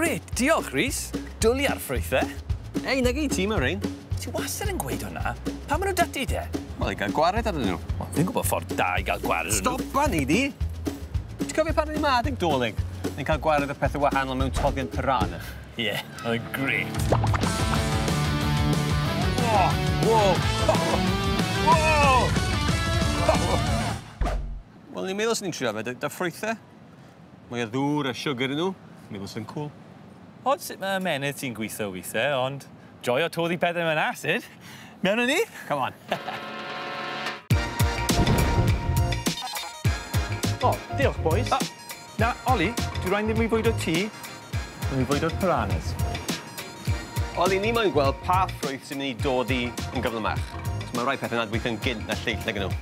Grêt, diolch, Rhys. Dwli ar ffrwythau. Ei, nag i ti, mae rhain. Ti wastad yn gweud hwnna. Pam maen nhw 'da ti te? Wel, i gael gwared arnyn nhw. Wel, fi'n gwybod ffordd da i gael gwared arnyn nhw. Stopa ni di! Ti'n cofio pan o'n i 'ma adeg Dolig? Ni'n cael gwared o pethau wahanol mewn toddion piranha. Ie, yeah, oedd yn grêt. Wow! Wow! Wel, ni'n meddwl sy'n ni'n trio fe, da ffrwythau. Mwy o ddŵr a siwgr yn nhw. Meddwl sy'n cool. Od sut mae ymennydd ti'n gweithio weithiau, ond joio toddi pethau mewn acid. Mewn â ni? Come on. O, diolch, boys. Oh, na, Oli, dwi rhaid ddim i fwydo ti, dwi'n i fwydo'r piranhas. Oli, ni moyn gweld pa ffrwyth sy'n mynd i doddi yn gyflymach. So mae rai pethau'n adweithio'n gynt na lleill nag nhw.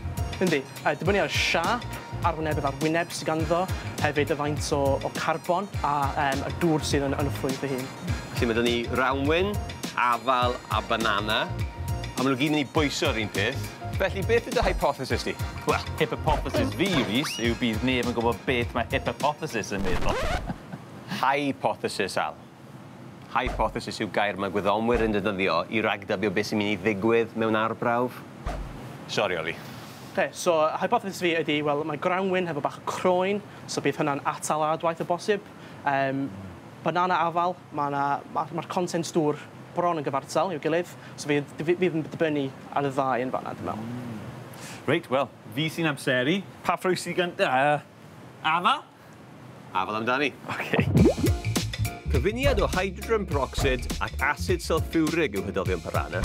Yndi, dibynnu ar siâp, arwynebedd ar wyneb sydd ganddo, hefyd y faint o carbon a y dŵr sydd yn y ffrwyth ei hun. Felly mae 'da ni rawnwin, afal a banana, a maen nhw gyd yn mynd i bwyso'r un peth. Felly, beth yw dy hypothesis di? Wel, hypothesis fi, Rhys, yw bydd neb yn gwybod beth mae hypothesis yn meddwl. Hypothesis, Al. Hypothesis yw gair mae gwyddonwyr yn defnyddio i ragdybio beth sy'n mynd i ddigwydd mewn arbrawf. Sori, Oli. Okay, so hypothesis fi ydy, wel, mae grawnwin hefo bach o croen, so bydd hwnna'n atal adwaith o bosib. Banana afal, mae'r content dŵr bron yn gyfartal i'w gilydd, so fydd yn dibynnu ar y ddau yn fan'na, dwi'n meddwl. Reit, wel, fi sy'n amseru. Pa ffrwyth sy'n gynta? Afal? Afal amdani. Okay. Cyfuniad o hydrogen peroxide ac acid sulfuric yw hydoddion piranha.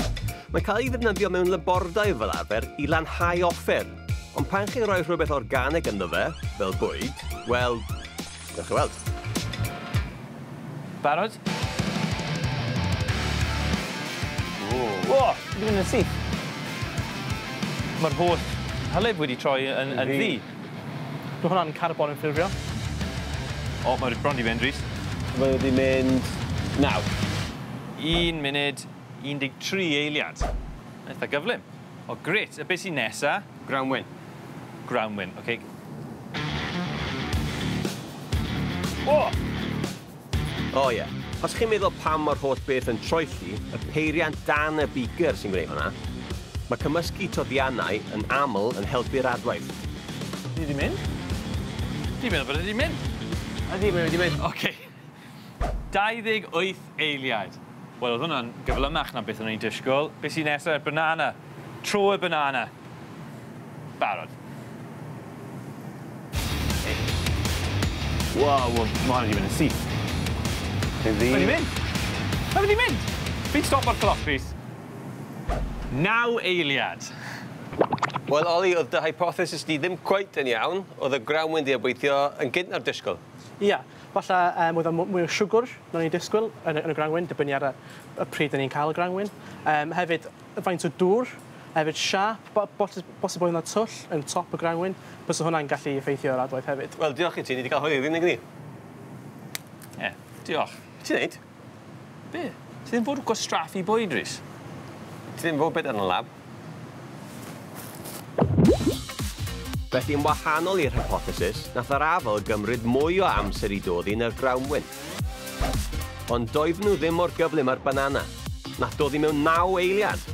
Mae'n cael ei ddefnyddio mewn labordai fel arfer i lanhau offer. Ond pan chi'n rhoi rhywbeth organig ynddo fe, fel bwyd, wel, gewch chi weld. Barod? Wo! Dwi'n mynd yn syth. Mae'r holl hylif wedi troi yn ddu. Mae hwnna'n carbon yn ffurfio. O, mae wedi bron i fynd, Rhys. Mae wedi mynd nawr. 1 munud 13 eiliad. Eitha gyflym. O, grêt. A beth sy'n nesa? Grawnwin. Grawnwin, oce. Okay. O! O, ie. Os chi'n meddwl pam mae'r holl beth yn troelli, y peiriant dan y beaker sy'n gwneud hwnna. Mae cymysgu toddiannau yn aml yn helpu'r adwaith. Di wedi mynd? Dwi'n meddwl bod e wedi mynd. Ydy, mae wedi mynd. Oce. 28 eiliad. Wel, oedd hwnna'n gyflymach na beth o'n i'n disgwyl. Beth sy'n nesaf? Banana. Tro y banana. Barod. Wow, well, mae hwnna wedi mynd yn syth. Mae wedi mynd. Mae wedi mynd. Fi'n stopo'r cloc, Rhys. 9 eiliad. Wel, Oli, oedd dy hypothesis di ddim cweit yn iawn. Oedd y grawnwin di adweithio yn gynt na'r disgwyl. Ia, falle oedd o mwy o siwgr na ni'n disgwyl yn y grawnwin, dibynnu ar y pryd ni'n cael y grawnwin. Hefyd, faint o dŵr, hefyd siâp, bosib oedd yna twll yn top y grawnwin, bysa hwnna'n gallu effeithio ar adwaith hefyd. Wel, diolch i ti, ni wedi cael hwyl ddim, nag ni? Ie, diolch. Be ti'n neud? Be? Ti ddim fod gwastraffu bwyd, Rhys? Ti ddim fod beth yn y lab. Felly, yn wahanol i'r hypothesis, nath yr afal gymryd mwy o amser i doddi na'r grawnwin. Ond doedden nhw ddim mor gyflym â'r banana. Nath doddi mewn 9 eiliad.